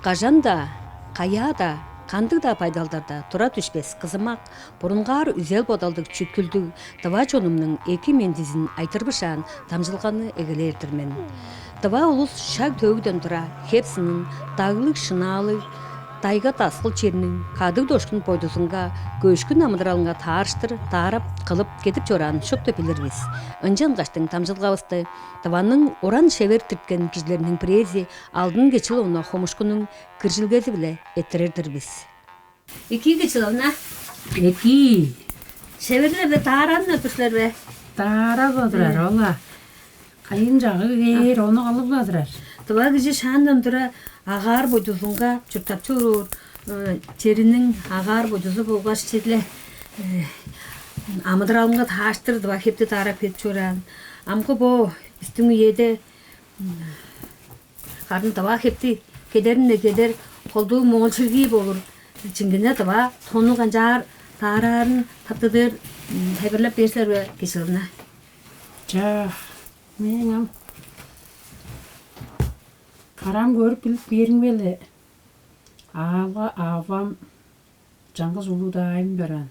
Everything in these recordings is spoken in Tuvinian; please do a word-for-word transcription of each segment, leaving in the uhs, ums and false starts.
Кажан-даа, каяа-даа, кандыг-даа байдалдарда тура дүшпес кызымак, бурунгаар үзел-бодалдыг, чүткүлдүг тыва чонумнуң эки мендизин айтырбышаан дамчыдылганы эгелээр-дир мен. Тыва улус шаг-төөгүден тура хеп-сынын, даглыг-шынаалыг, дайга-дасыл черниң кадыг-дошкун бойдузунга көшкүн амыдыралынга таарыштыр даарап кылып кедип чораанын шупту билир бис. Ынчангаштың дамчыдылгавысты Тываның уран-шевер тирткен кижилериниң бирээзи Алдын Кечиловна Хомушкунуң киржилгези-биле эрттирер-дир бис. Экии, Кечиловна. Экии. Шеверлер-биле дааранып тур силер бе? Даарап олурар, ола. Кайын чагыг кээр, ону кылып-ла турар. Тыва кижи шаандан тура агаар-бойдузунга чурттап чоруур, э, чериниң агаар-бойдузу болгаш черле, э, амыдыралынга таарыштыр тыва хепти даарап кедип чораан. Амгы бо бистиң үеде, м, харын тыва хепти кедерин-не кедер, колдуу моол ширгии болур. Чиңгине тыва тонну канчаар даараарын таптыдыр, м, тайылбырлап бээр силер бе, Кечиловна? Чаа, мээң ам карам көрүп билип кээриң бе-ле. Аалга авам чаңгыс улуг даайым чораан.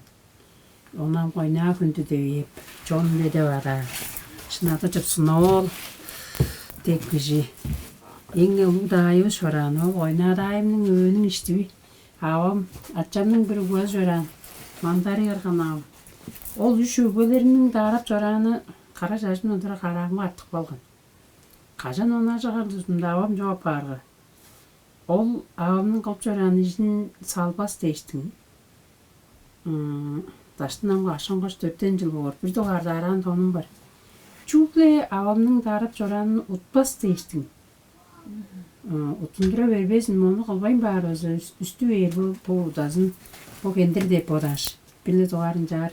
Ону ам Койнаа-Хүндү деп ээп, чон-биле деп адаан. Шынады чыпсын ол деп кижи. Эң-не улуг даайывыс чораан. Ол Койнаа даайымның өөнүң иштиви. Авам, ачамның бир өгбези чораан. Мандар ыярган авам. Ол үш өгбелериниң даарап чорааны кара чажымдан тура караамга артып калган. Кажан ону ажыгар турзумда, авам чок апаарга, ол авамның кылып чораан ижин салбас дээштиң. М, даштын амгы ашкан каш дөртен чыл боор. Бир дугаар даараан тонум бар. Чүгле авамның даарап чораанын утпас дээштиң. М, уттундура бербезин, мону кылбайн баар болза, үс-, үстү бээр бо, бо удазын, бо хендир деп бодааш. Бир-ле дугаарын чаар,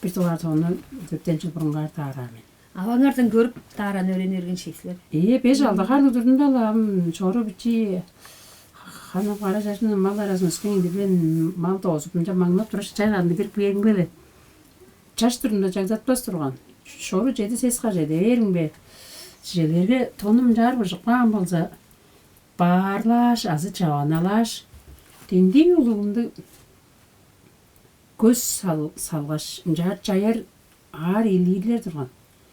бир дугаар тонну дөртен чыл бурунгаар даараан мен. Аваңардан көрүп, дааран өөрени берген шей силер. Ээ, беш-алды харлыг турдумда-ла ам чору бичии ханам кара чажымдан мал аразын өскен кижи мен, мал доозуп, мынча маңнап турар чай кадын кирип кээримге-ле. Чаш турумда чагдатпас турган. Чору чеди-сес хар чеде бээримге, чижээлээрге, тонум чаар быжып каан болза, баарлааш азы чаваналааш, дендии улугунду көс сал-, салгаш, ынчаар чаяр аар илиирлер турган.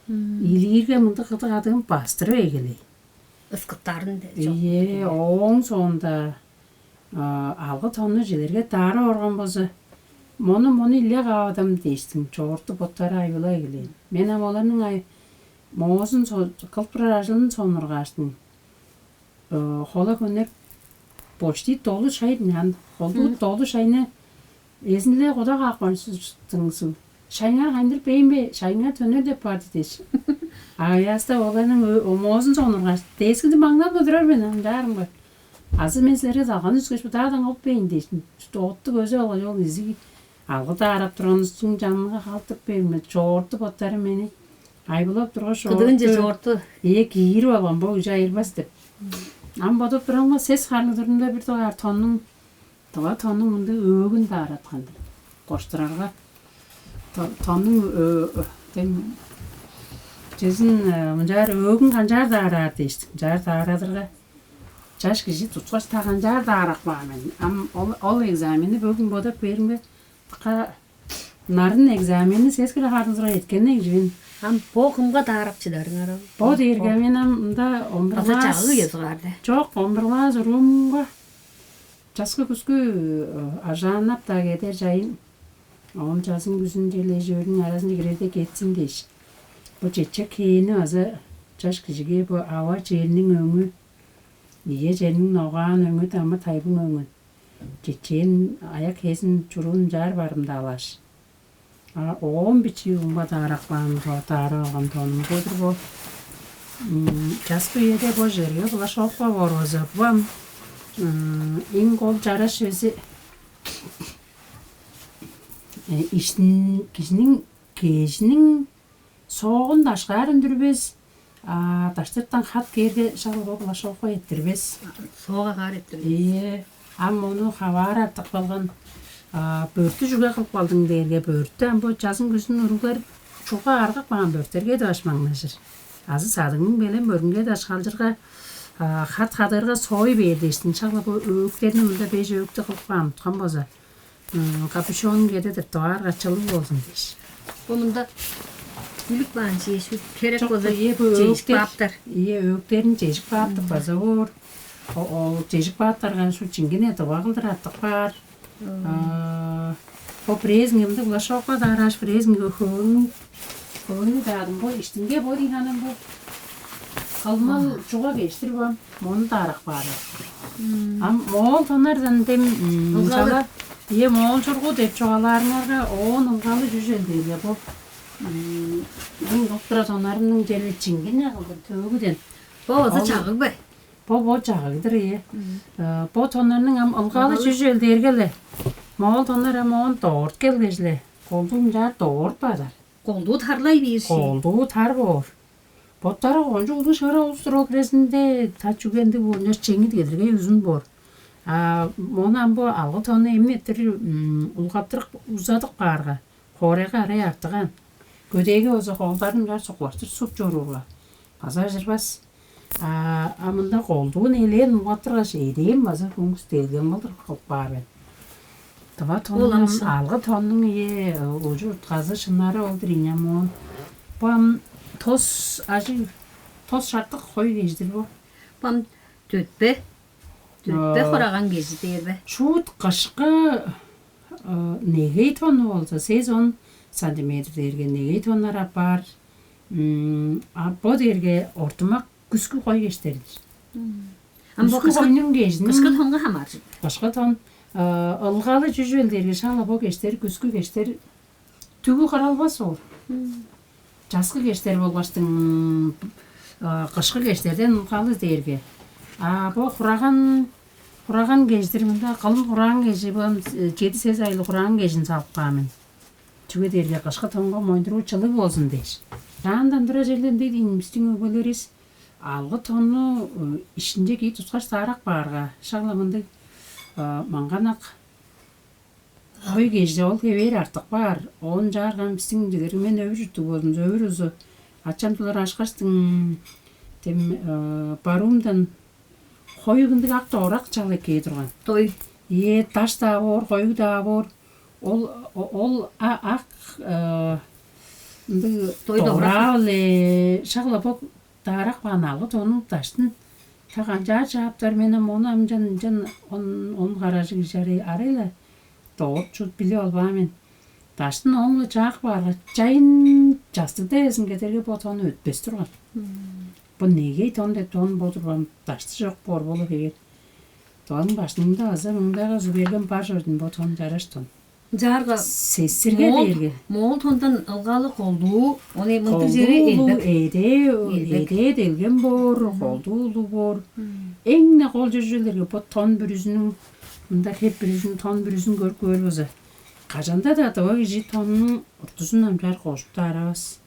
Илиирге мындыг кыдыг адыын бастырып эгелей. Ыскыктарын де чок. Ийе, ооң соонда, а, алгы тонну чилерге даарап орган болза, мону, мону иле каап адам дээштиң, чоорту боттары айбыла эгелээн. Мен ам оларның ай-, моозун со-, кылып турар ажылын сонургааштың. Э, хола хөнек почти долу шай, ан холдуу долу шайны эзинле куда каапкан суг. Шайыңар кайындыр бейн бе, шайыңар төнер деп барды дээш. Аяста оларның ө-, омоозун сонургаш, дескинде маңнап турар мен, ам чаарым бар. Азы мен силерге далган үскеш, будаадан кылып бейн дээш. Оттук өзү алган ол изиги алгы даарап турганывыстың жанынга калтып бейн мен. Чоорту боттары мени айбылап тургаш, кыдыынче чоорту. Ээ, киирип алган бо үже айырбас деп. Ам бодуп турам-ла, сес харлыг турумда бир дугаар тоннуң, тыва тоннуң мындыг өөгүн даараткан-дыр. Коштурарга, то-, тоннуң өө-, өө-, тем, чезин, э, мынчаар өөгүн канчаар даараар дээштик. Мынчаар даарадырга, чаш кижи туткаш, та канчаар даарап каан мен. Ам ол, ол экзамени бөгүн бодап бээримге, ка нарын экзаменни сес хире харын турган эткенниг чүвен. Ам бо кымга даарап чыдарыңар ол? Бо дээрге мен ам мында он бир класс. Азы чагыг ёзугаар де. Чок, он бир класс уруумга часкы-күскү, э, ажааннап-даа кедер чайын, оон чазын-күзүн черле эш-өөрүнүң аразынче кирерде кетсин дээш. Бо чечек хээни база чаш кижиге бо ава черниң өңү, ийе черниң ногаан өңү, дамы тайбың өңүн. Чечээн аяк хезин чуруун чаар барымдаалааш. А оон бичии уумга даарап каан бо, даарап алган тонум бо-дур бо. М, часкы үеде бо черге булаш оокпа боор болза, бу ам, м, эң кол чараш чүвези, э, иштин, кижиниң кежиниң соогун дашкаар үндүрбес, а, даштыртан хат кээрге шак ол булаш оокпа эрттирбес. Соога каар эрттирбес. Ийе, ам ону хаваар артып калган, а, бөртү чүге кылып калдың дээрге, бөртү ам бо чазын-күзүн уруглар чуга аргып каан бөрттерге даш маңнажыр. Азы садыңның белен бөрүнге даш халчырга, Хат хадырга сой бээр дээштин, шагла бо өөктерни мында беш өөктү кылып каан уткан болза, капюшонун кеде деп дугаарга чылыг болзун дээш. Бо мында үлүк баан чиеш, керек болза, ие бо чежип өөктер, кааптар. Ие өөктерин чежип кааптык база боор. Ол чежип кааптарган шу чиңгине дыва кылдыр аттык баар. Бо брезингимди булашоокка даарааш, брезинге хөөнү, хөөнү даадым. Бо иштинге бо дийин анан бо калмал чуга кештир бам. Мону даарак баары. Ам моол тоннардан дем ылгалы чала, ие моол чургу деп чугаалаарыңарга, оон ылгалы жүжелдейле бо доктора тоннарының жери чиңгине кылдыр төөгүден. Бо база чагыг бе? Бо бо чагыгдыр, ие. Бо тоннарның ам ылгалы чүжел дээрге-ле. Моол тоннар ам оон доорт келгеш-ле, колдуун чаар доорт бадар. Колдуу тарлай бээр ши. Колдуу тар боор. Боттары кончуг улуг шыра улустур ол хирезинде та чүге ындыг боор, чеңи дедиргей узун боор. А мону ам бо алгы тонну эмнеттир улгаптырык узадык баарга, хоорайга арай артыгаан. Көдээге болза холдарын чаар сокулаштыр суп чоруурга, база ажырбас. А мында колдуун элээн улгаптыргаш, эдээн база көңүс делген кылдыр кылып каар мен. Дыва тоннуң, алгы тоннуң ие ужу утказы шынары ол-дур ийин ам оон. Бо ам тос ажыг, тос шартык хой кеждир бо. Бо ам дөтпе, дөтпе хураган кежи дээр бе? Шуут кышкы негей тонну болза, сес он сантиметр дээрге негей тоннар апаар. А бо дээрге ортумак күскү хой кештер-дир. Ам бо күскү кышкы, хойнуң кежиниң кышкы тонга хамааржыр. Кышкы тон ылгалы чүжел дээрге шала бо кештер, күскү кештер түгү кыралбас ол. Часкы кештер болгаштың кышкы кештерден ылгалы дээрге. А бо хураган, хураган кеждир мында кылым хураан кежи, бо чеди-сес айлыг хураан кежин салып каан мен. Чүге дээрге кышкы тонго моюндуруу чылыг болзун дээш. Чаандан тура черле ындыг дейн бистиң өгбелеривис алгы тонну ишинче кии тускаш даарак баарга, шагла мындыг манганак хой кежи ол хевээр артык баар. Оон чаарган бистиң дилерге мен өвүр чурттуг болзумза, өвүр узу ачам тулар ашкаштың тем баруумдан хой ындыг ак доорак чал эккей турган. Той. Ие, даш-даа боор, хойуг-даа боор. Ол ол ак ындыг дораа-биле шагла бо даарак баан алгы тоннуң даштын та канчаар чааптар, мен ам ону амчан ынчан он он гаражыг ижарый арай-ла дорт чут билип албаан мен. Даштын ооң-биле чаак баарга, чайын частыгда эзин кедерге бо тон өтпес турган. Бо негей тон деп тон бо турган дашты чок боор болу бээр. Тонуң баштыңында база мыңдайга узу берген бар чордун бо тон чараш тон. Ынчаарга сесирге моол дээрге моол тондан ылгалы колдуу, ону мындыг чери колдуу улуг элбек. Эдээ элбек. Эдээ делген боор, колдуу улуг боор. Эң-не кол чүрчүлерге бо тон бүрүзүнүң мында хеп бүрүзүн, тон бүрүзүн көрүп көөр болза, кажанда-даа дыва кижи тоннуң уртузун амчаар кожуп-даа аравас.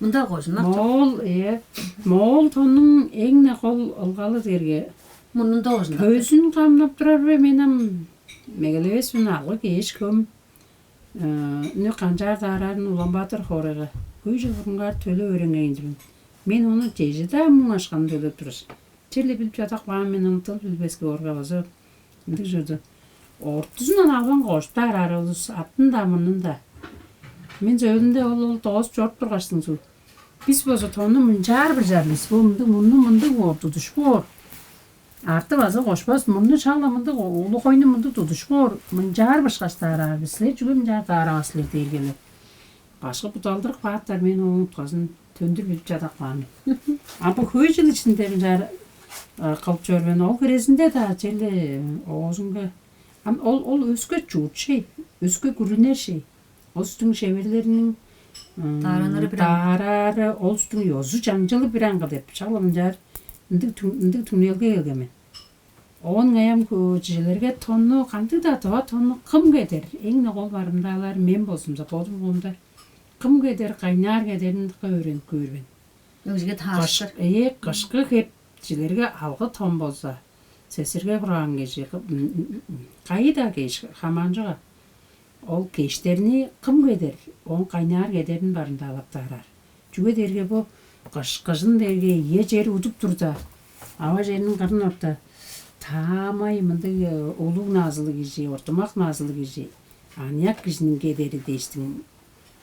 Мында кожунмак чок. Моол, э, моол тоннуң эң-не кол ылгалы дээрге мурнунда кожунмак. Көзүн камнап турар бе, мен ам мегелевес мен, алгы кээш көм. Э, үнү канчаар даарарын Улан-Баатыр хоорайга хөй чыл бурунгаар төлеп өөренгейн-дир мен. Мен ону чеже-даа муң ашканын төлеп турар. Черле билип чадап каан мен, ынтыл билбеске орга база ындыг чорду. Ортузундан албан кожуп-даа араар улус, атын-даа, мурнун-даа. Мен сөөлүнде ол, ол доозуп чоруп тургаштың суг. Бис болза тонну мынчаар быжар бис. Бо мындыг, мурну мындыг боор, тудуш боор. Арты база кошпас, мурну шак-ла мындыг, улуг хойну мындыг тудуш боор. Мынчаар бышкаш даараар бис. Силер чүге мынчаар дааравас силер дээргеле. Башкы будалдырык бааттар, мен ооң утказын төндүр билип чадап каан мен. А бо хөй чыл ичинде мынчаар кылып чор мен. Ол хирезинде-даа черле оозунга. Ам ол, ол өске чуут шей, өске күрүнер шей. Ол устуң шеверлериниң даараныры бир аңгы. Даараары, ол устуң ёзу-чаңчылы бир аңгы деп. Шак-ла мынчаар ындыг түң-, ындыг түңнелге келген мен. Оон ыңай ам чүжелерге тонну, кандыг-даа тыва тонну кым кедер? Эң-не кол барымдаалаар мен болзумза, бодум, боомда кым кедер, кайнаар кедерин дыка өөренип көөр мен. Өңчүге таарыштыр. Кыш-, ээ, кышкы хеп чүжелерге алгы тон болза, сесирге хураан кежи, кайы-даа кеш, хамаанчыга. Ол кештерни кым кедер, ооң кайнаар кедерин барымдаалап даараар. Чүге дээрге бо кыш, кыжын дээрге ийе чер удуп турда, Ава черниң кырын орта таамай мындыг улуг назылыг кижи, ортумак назылыг кижи, аныяк кижиниң кедери дээштиң.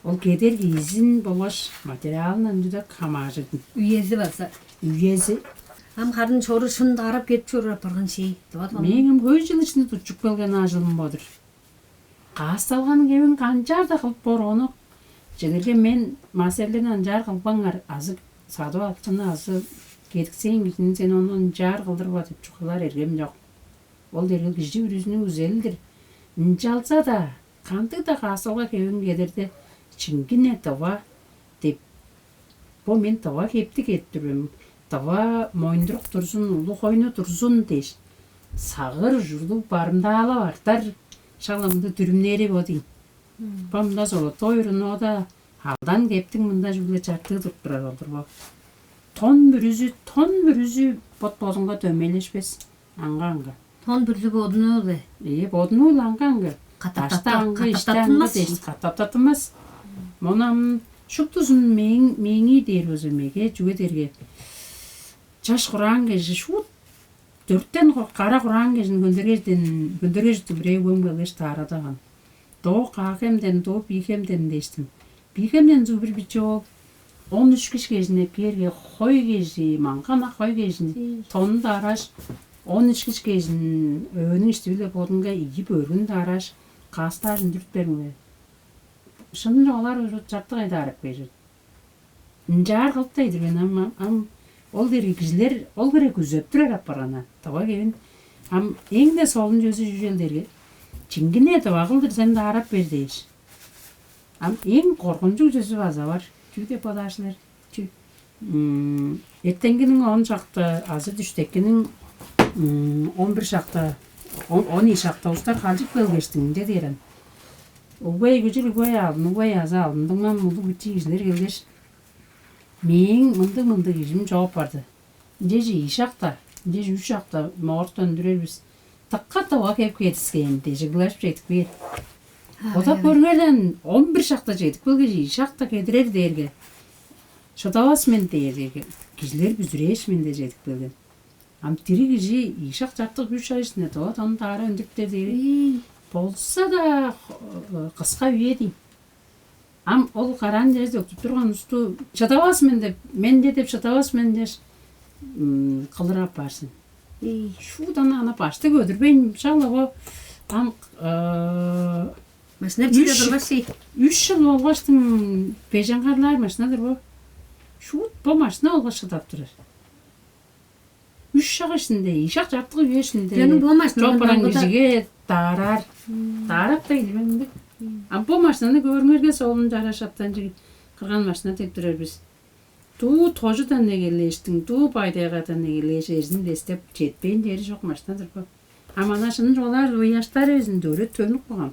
Ол кедер кижизин болгаш материалын ындыдак хамаажырдым. Үези база. Үези. Ам харын чору шын дарап кеп чоруур апарган шей деп атып алган. Мээң ам хөй чыл ичинде тутчуп келген ажылым бодур. Каасталган кевин канчаар-даа кылып боор ону. Чедерге мен масерлерин ынчаар кылбаңар, азы садып алчыны, азы кедиксээн кижини сен ону ынчаар кылдырба деп чугаалаар эргем чок. Ол дергил кижи бүрүзүнүң үзелдир. Ынчалза-даа кандыг-даа каасталга кевин кедерде чиңгине дыва деп, бо мен дыва кептиг кедип тур мен, дыва моюндурук турзун, улуг хойну турзун дээш, сагыр ужурлуг барымдаалап артар шак-ла мында дүрүмнээри бо дейн. Бо мында золотой рунода алдан кептиг мында чүгле чартыы туруп турар ол-дур бо. Тон бүрүзү, тон бүрүзү бот-бодунга дөмейлешпес. Аңга-аңга. Тон бүрүзү бодунуу бе? Ээ, бодунуу-ла аңга-аңга. Катаптатты, Дашта аңгы, иште аңгы катаптаттынмас дээш, катаптаттынмас. Мону ам шуптузун мээң, мээңии дээр болза меге, чүге дээрге чаш хураан кежи шуут дөртен кара хураан кежин хөндергежден, хөндергежиттиг бирээ өгем келгеш, таарадаган. Доо Каа-Хемден, доо Бии-Хемден дээштим. Бии-Хемден зубир биче ол он үш киш кежине, Пьерге хой кежи, маңган ак хой кежини, тонун даараш, он үш киш кежин өөнүң иштиби-ле бодунга ийи бөргүн даараш, каастаажын дүрүт бериңер. Шынын олар ужут чартык айдаарып кежир. Ынчаар кылып-даа идирген ам, ам ол дээрге кижилер ол хире күзеп турар апарган-на, дыва кевин. Ам эң-не солун чөзү чүжел дээрге, чиңгине дыва кылдыр сен даарап бер дээш. Ам эң коргунчуг чөзү база бар. Чүү деп бодаар силер? Чүү? Эртеңгиниң он шакта азы дүштеккиниң он бир шакта, он ийи шакта улустар халчып келгештиң, ынча дээр ам. Угбай күжүл, угбай алдын, угбай азы алдындыңмам улуг бичии кижилер келгеш, мээң мындыг-мындыг кижим чооп барды. Ынчежи ийи шакта, ынчежи үш шакта моорт өндүрер бис. Дыка дыва кеп кедискээн дежиглажып чедип кээр. Бода көрүңерден он бир шакта чедип келгеш, ийи шакта кедирер дээрге, шыдавас мен дээр дээрге, кижилер бүзүрээш менде чедип келген. Ам дириг кижи ийи шак чартык үш ай ишинде доо тонун даара өндүрүптер дээри. Болза-даа кыска үе дейм. Ам ол караан черде өктүп турган улусту шыдавас мен деп, менде деп шыдавас мен деш кылыр апаар сен. Шуудан ана башты көдүрбейн шала бо ам машина бирчиде турбас ший. Үч жыл болгаштың бежен карлаар машинадыр бо. Шуут бо машина олга шыдап турар. Үш шак ишинде, ийи шак чартык үе ишинде. Жөнүң бо машина чоп баран кижиге даараар. Даарап да илбеңдик. А бо машинаны көрүңерге солун чара шаптан жигит кырган машина деп турар бис. Дуу тожудан эгелээштиң, дуу байдайгадан эгелээш эрзин дестеп четпээн чери чок машинадыр бо. А манаа шынын чугаалаар ыяштар безин дөре төнүк болган.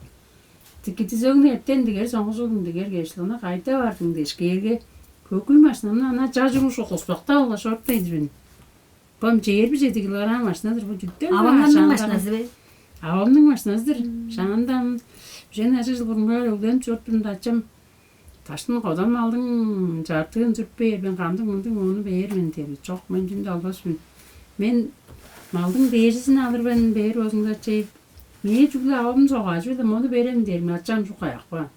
Тикидизегни эттен дигер соңгузулуң дигер кешлигине кайда бардың дээш кээрге, көкүй машинаны ана чажыруу шугуспактап алгаш оруптайдыр мен. Бом чээрби чеди килограмм машинадыр бу жүттен. Авамның машинасы бе? Авамның машинасыдыр. Шаанда ам үжен ажыг жыл бурунгаар өгленип чоруппун да ачам таштын кодам малдың чаартыын сүртпээр мен кандыг мындыг ону бээр мен дери. Чок, мен чүнү албас мен. Мен малдың дээжизин алыр мен бээр болзуңза чей. Мээ чүгле авам согаажы биле мону берем дээрим ачам чук каяк баан.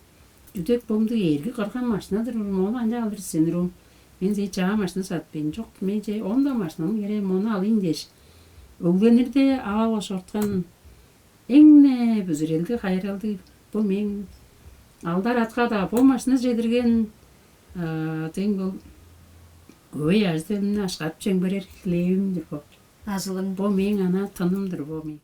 Дүдек бомдуг эрги кырган машинадыр урум, ону ынча алыр сен урум. Мен сей чаа машина сатпайн чок. Мен че он да машинаны керем, ону алыйын дээш. Өгленирде аал ошорткан эң-не бүзүрелдиг, хайыралдыг бу мээң алдар атка-даа бо машина чедирген дең бул көй ажы-төлүмнү ашкарып чемгерер хлебимдир бо. Ажылың. Бо мээң ана тынымдыр бо мээң.